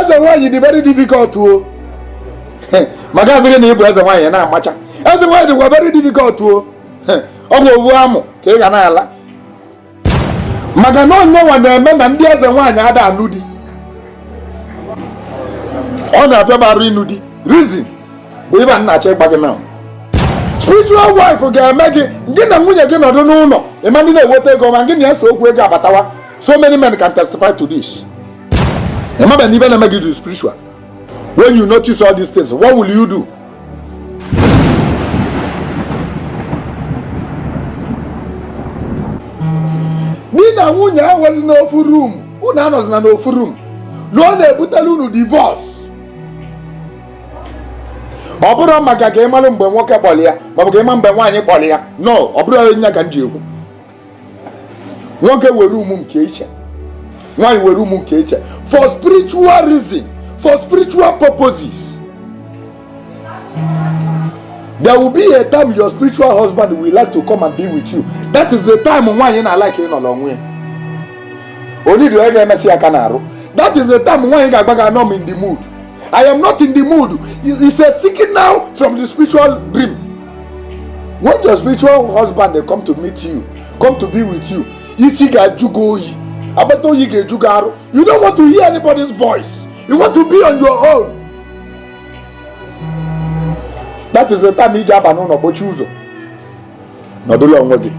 Eze nwaanyị dị very difficult o. Maka asị gị na ịbụ eze nwaanyị na-amacha. Eze nwaanyị dịkwa very difficult o. Ọ bụ ovu amụ ka ị ga na-ala. Maka na onye nwa na-eme na ndị eze nwaanyị ada anụ di. Ọ na-afịaba arụ ịnụ di. Reason bụ ibe a na-achọ ịgba gị na spiritual wife ga-eme gị gị na nwunye gị nọdụ n'ụlọ ịma ndị na-eweta ego ma gị na ya so okwu ego abatawa. So many men can testify to this. Ịmabe na ibe na-eme gị dị spiritual. When you notice all these things, what will you do? Di na nwunye enwezi n'ofu room, unu anọzina n'ofu room, na ọ na-ebutela unu divorce. Ọ bụrụ maka ka ị malụ mgbe nwoke kpọrọ ya maọbụ ka ị ma mgbe nwaanyị kpọrọ ya, no, ọ bụrụ onye ka m ji ekwu. Nwoke were ụmụ nke iche, nwaanyị were ụmụ nke iche, for spiritual reason, for spiritual purposes. There will be a time your spiritual husband will like to come and be with you. That is the time nwaanyị na-alike ịnọrọ onwe ya. Onye onye ga-emesi aka n'arụ. That is the time nwaanyị ga-agba gị, "Anọ m in the mood. I am not in the mood." It's a signal from the spiritual realm. When your spiritual husband dey come to meet you, come to be with you, isi ga-ajụ gị oyi, agbata oyi ga-eju gị arụ. You don't want to hear anybody's voice. You want to be on your own. That is the time iji aba n'ụlọ, gbochie ụzọ, nọdụla onwe gị.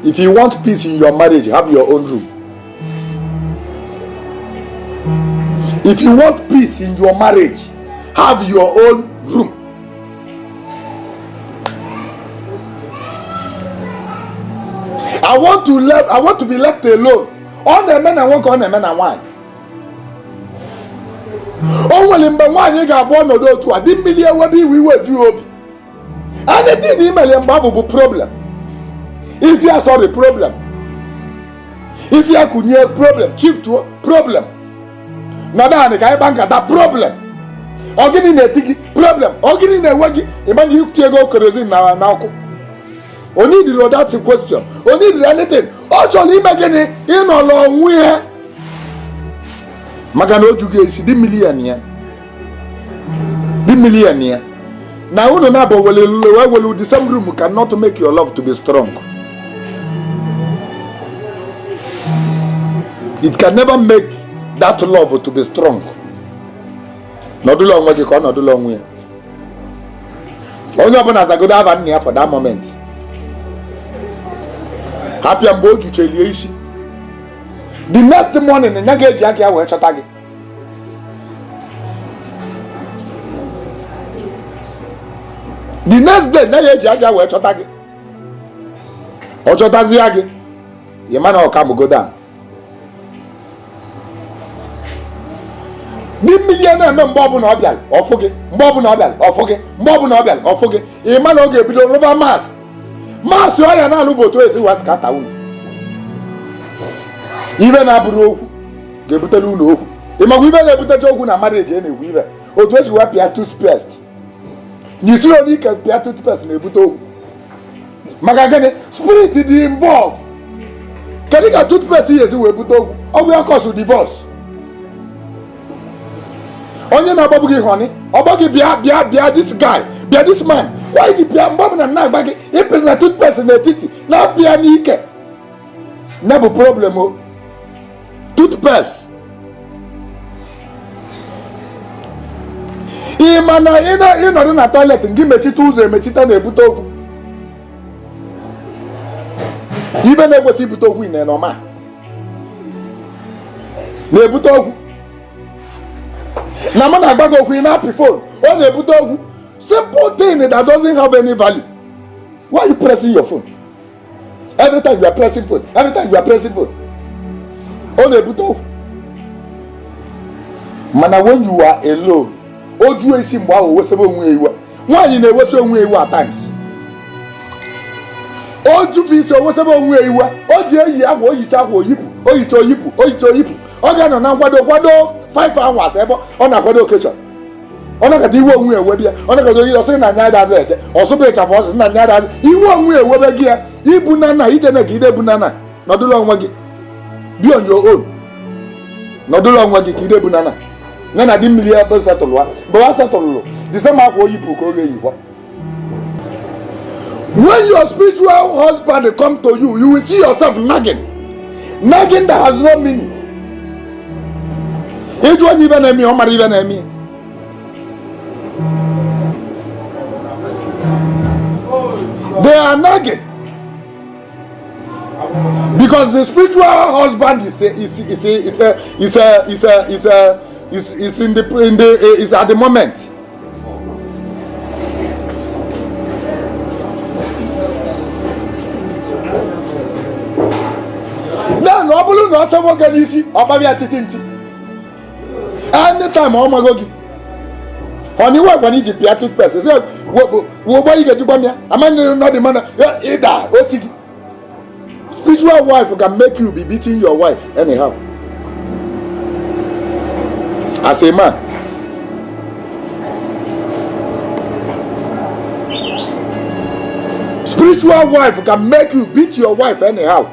If you want peace in your marriage, have your own room. If you want peace in your marriage, have your own room. I want to be left alone. Ọ na-eme na nwoke, ọ na-eme na nwaanyị. O nwere mgbe nwaanyị ga-abụ ọnọdụ otu a dị mmiri ewebe iwe, iwe ju obi. Anything imere mgbe ahụ bụ problem. Isi ya sorry, problem. Isi ya kụnye, problem. Chief tuo, problem. Nọdụ anị ka anyị kpa nkata, problem. Ọ gịnị na-eti gị? Problem. Ọ gịnị na-enwe gị? Ịma na iti ego kerosene na n'ọkụ. Onye dịrị that question, onye dịrị anything. Ọ chọrọ ime gịnị? Ịnọrọ onwe ya, maka na o jughị esi dị mmiri ya, dị mmiri ya na unu na-abụ wele wele. The same room cannot make your love to be strong. It can never make that love to be strong. Nọdụla onwe gị ka ọ nọdụla onwe ya. Onye ọbụla zagodo aba nna ya for that moment. Hapịa mgbe o juchelie isi. The next morning, ya ga-eji aka ya wee chọta gị. The next day, ya ga-eji aka ya wee chọta gị. Ọ chọtazie gị, ị ma na ọ ka go down. Dị mmiri ya na-eme, mgbe ọbụla ọ bịara ọfụ gị, mgbe ọbụla ọ bịara ọfụ gị, mgbe ọbụla ọ bịara ọfụ gị, ị ma na ọ ga-ebido rụba mass mass. Ọya na-alụ bụ otu esi wee scatter unu. Ibe na-abụrụ okwu ga-ebutere unu okwu. Ị makwa ibe na-ebutecha okwu na marriage a na-ekwu, ibe otu esi wee pịa toothpaste n'isiri onye ike pịa toothpaste na-ebute okwu. Maka gịnị? Spirit dị involved. Kedu ka toothpaste ya esi wee bute okwu? Ọ bụ ya cause divorce. Onye na-agbagbu gị honey, ọgbọ gị, bịa, bịa, bịa, this guy, bịa, this man, why ji pịa? Mgbe ọbụla na-agba gị ịpịsị na toothpaste n'etiti na-apịa n'ike ya bụ problem o. Toothpaste, ị ma na ịnọdụ na toilet gị mechite ụzọ emechite na-ebute okwu. Ibe na-ekwesị ibute okwu ị na-enọma na-ebute okwu. Na mụ na-agba gị okwu, ị na-apị phone, ọ na-ebute okwu. Simple thing that doesn't have any value. Why are you pressing your phone every time? You are pressing phone every time. You are pressing phone, ọ na-ebute okwu. Mana when you are alone, o juo isi mgbe ahụ, wesebe onwe ya iwe. Nwaanyị na-ewesa onwe ya iwe at times. O jufu isi, o wesebe onwe ya iwe. O ji eyi akwa, oyicha akwa, oyipụ, oyicha, oyipụ, oyicha, oyipụ. Ọ ga-anọ na nkwado kwado 5 hours ebe ọ na-akwado occasion. Ọ nakọta iwe onwe ya ewebe ya. Ọ nakọta oyi, ọsị na anya adazi eje ọsụba ịchafụ, ọsị na anya adazi. Iwe onwe ya ewebe gị ya ibu na nna ije na ka ide bu na nna. Nọdụla onwe gị, be on your own. Nọdụla onwe gị ka ide bu na nna. Ya na di mmiri ebe setụlụ ha, mgbe ha setụlụlụ, the same akwa o yipụ ka ọ ga-eyikwa. When your spiritual husband come to you, you will see yourself nagging, nagging that has no meaning. Ịjụ onye ibe na-eme, ọ mara ibe na-eme. They are nagging because the spiritual husband is a, is is a, is a, is a, is a, is a, is is in the in the is at the moment. Then ọ bụrụ na ọ sọ nwoke n'isi, ọ kpabịa titi ntị anytime ọ mago gị ọ na iwe gwana iji pịa toothpaste sị wogbo ị ga-eji gwa m ya amanyere nọ dị mana ịda oti gị. Spiritual wife can make you be beating your wife anyhow. As a man, spiritual wife can make you beat your wife anyhow.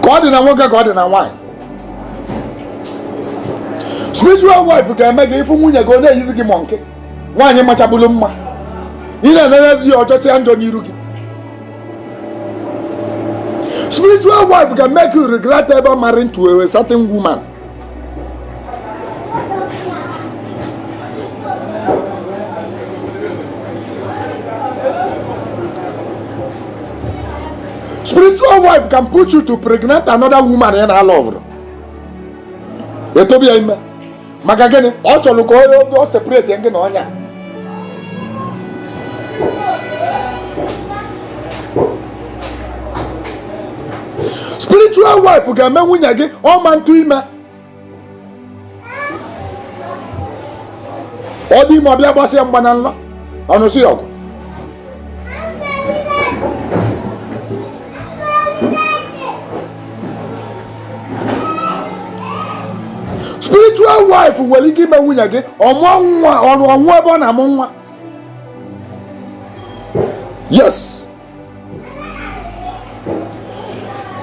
Ka ọ dị na nwoke, ka ọ dị na nwaanyị, spiritual wife ga-eme gị ịfụ nwunye gị, ọ na-eyizi gị monkey. Nwaanyị machabulu mma, ị na-enenezi ya, ọchọchị ya njọ n'iru gị. Spiritual wife can make you regret ever marrying to a certain woman. Spiritual wife can put you to pregnant another woman ị na-alọvụrụ, etobi ya ime. Maka gịnị? Ọ chọrọ ka ọ separate gị na ọnya. Spiritual wife ga-eme nwunye gị ọma ntụ ime. Ọ dị ime, ọ bịa gbasịa mgba na nlọ, ọnụsị ọgụ. Spiritual wife nwere ike ime nwunye gị ọmụọ nwa, ọnụ ọnwụ ebe ọ na-amụ nwa. Yes,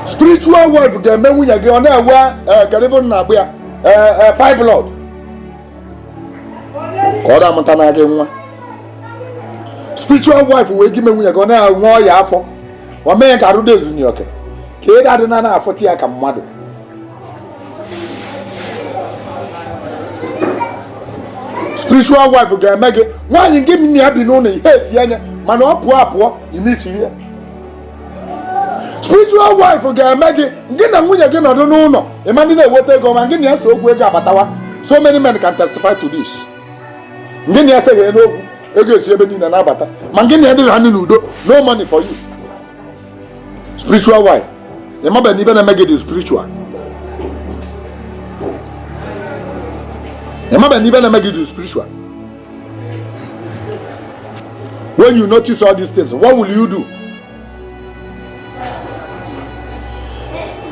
spiritual wife ga-eme nwunye gị ọ na-ewe kedu ebe na-agbụ ya fibroid, ka ọ na-amụta na gị nwa. Spiritual wife wee gị ime nwunye gị ọ na-enwe ọya afọ, ọ mee ka arụ dị oke ka ịda adị na na-afụta ya ka mmadụ. Spiritual wife ga-eme gị nwaanyị gị na ya bi n'ụlọ, ihe eti anya, mana ọ pụọ apụọ ime isi ya. Spiritual wife ga-eme gị, gị na nwunye gị nọdụ n'ụlọ, ịma ndị na-eweta ego, ma gị na ya so okwu ego abatawa. So many men can testify to this. Gị na ya seghị n'okwu ego esi ebe niile na-abata, ma gị na ya dịrị ha n'udo, no money for you. Spiritual wife, ịmabe na ibe na-eme gị dị spiritual. Ịmabe na ibe na-eme gị dị spiritual. When you notice all these things, what will you do?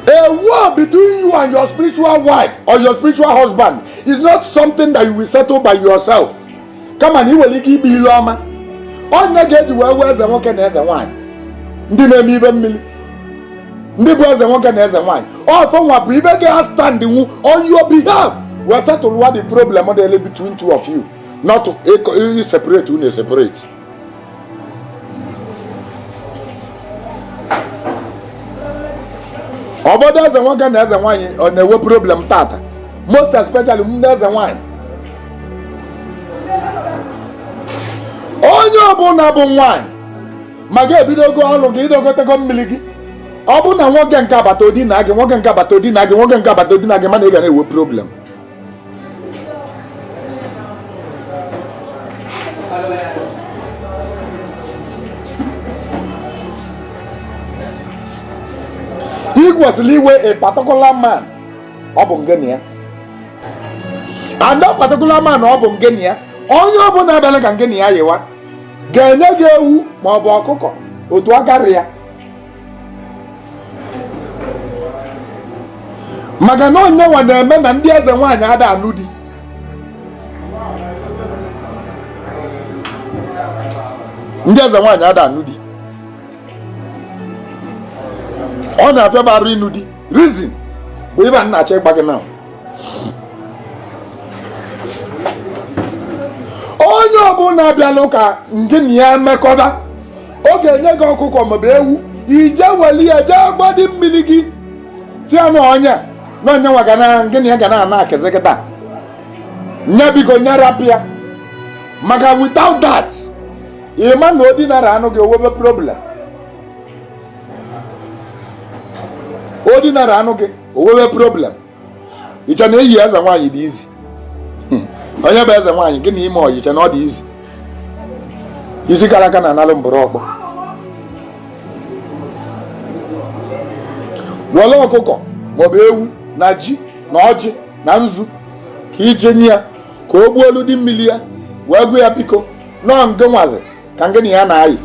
A war between you and your spiritual wife or your spiritual husband is not something that you will settle by yourself. Kama na ị nwere ike ikpe ilu ọma onye ga-eji wee wee eze nwoke na eze nwaanyị, ndị na-eme ibe mmiri, ndị bụ eze nwoke na eze nwaanyị ọfọ nwa bụ ibe ga stand nwu on your behalf wee settle what the problem dị between two of you, not to separate unu separate. Obodo eze nwoke na eze nwaanyị ọ na-enwe problem tata, most especially ndị eze nwaanyị. Onye ọbụla bụ nwaanyị ma ga-ebidogo ọrụ gị, idogotego mmiri gị, ọ bụ na nwoke nke agbata odi na gị, nwoke nke agbata odi na gị, nwoke nke agbata odi na gị, mana ị ga na-enwe problem. Ị kwesịrị iwe a particular man, ọ bụ ngene ya, and that particular man, ọ bụ ngene ya, onye ọbụla abịala ka ngene ya yiwa ga-enye gị ewu ma ọ bụ ọkụkọ otu akarị ya, maka na onye nwa na-eme na ndị eze nwaanyị ada anụ di. Ndị eze nwaanyị ada anụ di, ọ na-afịaba arụ ịnụ di. Reason, Bụ ibe a na-achọ ịgba gị na onye ọbụla bịalụ ka ngị na ya mekọba, ọ ga-enye gị ọkụkọ maọbụ ewu, ije weli ya jee gbadi mmiri gị, si ya na onye na onye nwa ga na ngị na ya ga na-ana akịzị kịta nya, biko nya rapụ ya, maka without that, ịma na odinara anụ gị, owebe problem. Odinara anụ gị, owebe problem. Iche na eyi eze nwaanyị dị izi? Onye bụ eze nwaanyị gị na ime ọyị, iche na ọ dị izi? Isi kara aka na analụ mbụrụ ọkpọ. Were ọkụkọ maọbụ ewu na ji na ọjị na nzu ka ije nye ya ka o gbuo olu dị mmiri ya, wee gwa ya, biko, nọọ ngị nwazi ka ngị na ya na-ayị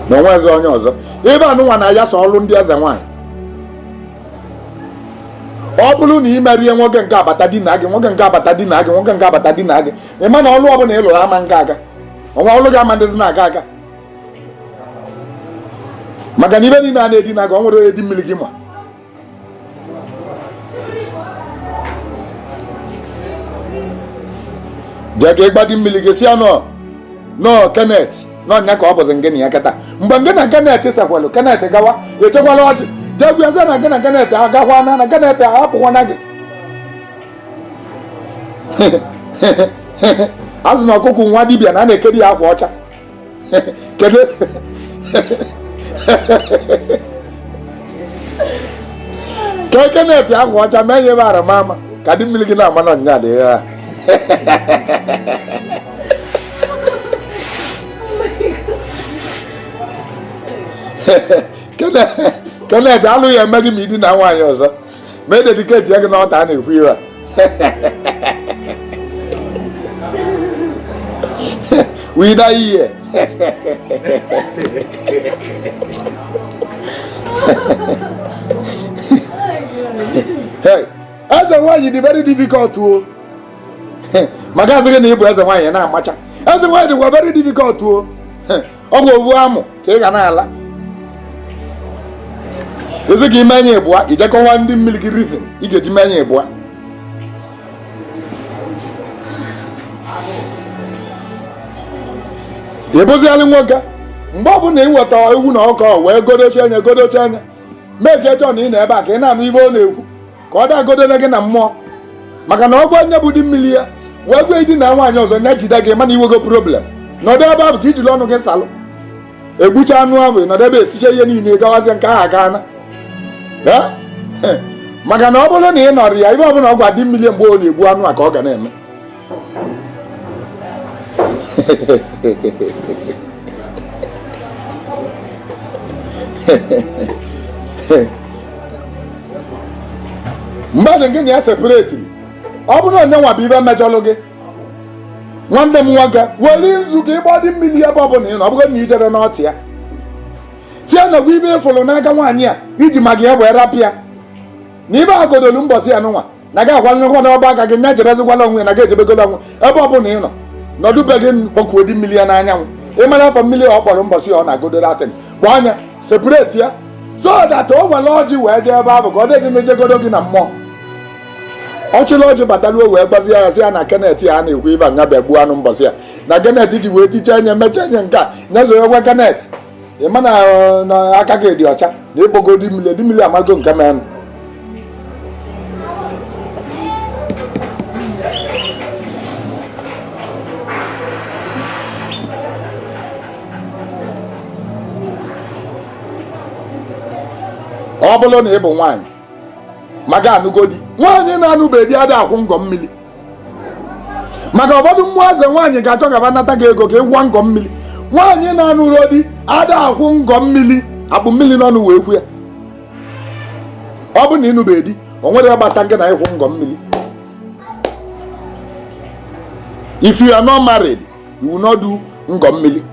na onwe eze onye ọzọ. Ebe anụnwa na ya so ọlụ ndị eze nwaanyị. Ọ bụrụ na ị merie nwoke nke abata di na gị, nwoke nke abata di na gị, nwoke nke abata di na gị, ị ma na ọlụ ọbụla ị lụrụ ama nga aga ọnwa, ọlụ gị ama ndịzi na-aga aga, maka na ibe niile a na-edina gị, ọ nwere onye di mmiri gị ma. Jee ka ịgbadi mmiri gị, si ya nọ nọ Kenneth nọ nya ka ọ bụzi ngị na ya kịta. Mgbe ngị na Kenneth sekwalụ, Kenneth gawa, echekwala ọjị, jee gwa ya sị na ngị na Kenneth agakwana, na Kenneth ahapụkwana gị. Azụ na ọkụkụ nwa dibịa na a na-ekedi ya akwa ọcha. Kedu ka Kenneth akwa ọcha mee ya ebe aramama ka dị mmiri gị na-ama na nya dị ya? Kenneth alụghị eme gị ma idina nwaanyị ọzọ, ma e dedicate ya gị n'ọta a na-ekwu ihe a. Wida ihe. Hey, eze nwaanyị dị very difficult o, maka asị gị na ịbụ eze nwaanyị na-amacha. Eze nwaanyị dịkwa very difficult o. Ọ bụ ovu amụ ka ị ga na-ala ezi ka ime anya ịbụa, ijekọwa ndị mmiri gị reason ị ga-eji mee anya ịbụa. Ị bụzialụ nwoke, mgbe ọbụla ị weta ewu na ọkọ wee godochi anya, godochi anya, mee ka echọ na ị nọ ebe a ka ị na-anụ ibe ọ na-ekwu, ka ọ dagodole gị na mmụọ, maka na ọ gwa nye bụ di mmiri ya wee gwa idina nwaanyị ọzọ, nya jide gị, mana iwego problem. Nọdụ ebe ahụ ka ijiri ọnụ gị salụ egbucha anụ ahụ, nọdụ ebe esicha ihe niile, gawazie nke ahụ agaana. Maka na ọ bụrụ na ị nọrọ ya, ibe ọbụla ọ gwa di mmiri mgbe ọ na-egbu anụ a ka ọ ga na-eme. Mmadụ gị na ya separatiri, ọ bụrụ na onye nwa bụ ibe mejọlụ gị, nwanne m nwoke, were nzu ka ịgba dị mmiri ebe ọ bụla ị nọ. Ọ bụrụ na ijere n'ọtị ya, si ya nakwa ibe ịfụrụ n'aka nwaanyị a iji maka ya wee rapụ ya, na ibe agodolu mbọsị ya nụnwa na gị akwalịkwa n'ọba aka gị, nya jebezikwala onwe ya na gị ejebegola onwe. Ebe ọ bụla ị nọ, nọdụbe gị, kpọkuo di mmiri ya n'anyanwụ. Ịmara afọ mmiri ọ kpọrọ mbọsị ya ọ na-agodoro atịn gba anya, separate ya, so that o were ọjị wee jee ebe ahụ ka ọ dịzi mejegodo gị na mmụọ. Ọchịla ọjị bataruo wee gbazie ya, sị ya na Kenneth ya a na-ekwu ibe anya bịa gbuo anụ mbọsị ya na Kenneth ji wee ticha anya mechaa anya nke a nyezo gwa Kenneth, ị ma na aka gị dị ọcha na ịkpọgo di mmiri, di mmiri amago nke menụ. Ọ bụrụ na ị bụ nwaanyị maka anụgo di, nwaanyị na-anụbe di ada akwụ ngọ mmiri, maka ụfọdụ mmụọ eze nwaanyị ga-achọ ka nata gị ego ka ị gwụọ ngọ mmiri. Nwaanyị na-anụrụ di ada akwụ ngọ mmiri, akpụ mmiri n'ọnụ wee kwu ya. Ọ bụ na ịnụbe di, o nwere gbasa nke na ịkwụ ngọ mmiri. If you are not married, you will not do ngọ mmiri.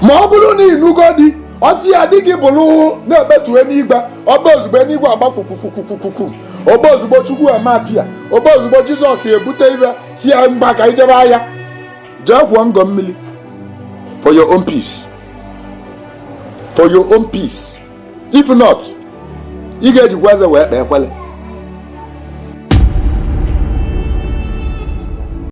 Ma ọ bụrụ na ịnụgo di, ọsị ya di gị bụrụ na-ekpetue n'igwe ọba, ozugbo n'igwe agba kwukwukwukwukwu, Ogbe ozugbo Chukwu eme apịa, ogbe ozugbo Jizọs ebute ibe si ya mgba ka ijebe ahịa jee kwụọ ngọ mmiri. For your own peace, for your own peace. If not, ị ga-ejikwa eze wee kpee ekwele.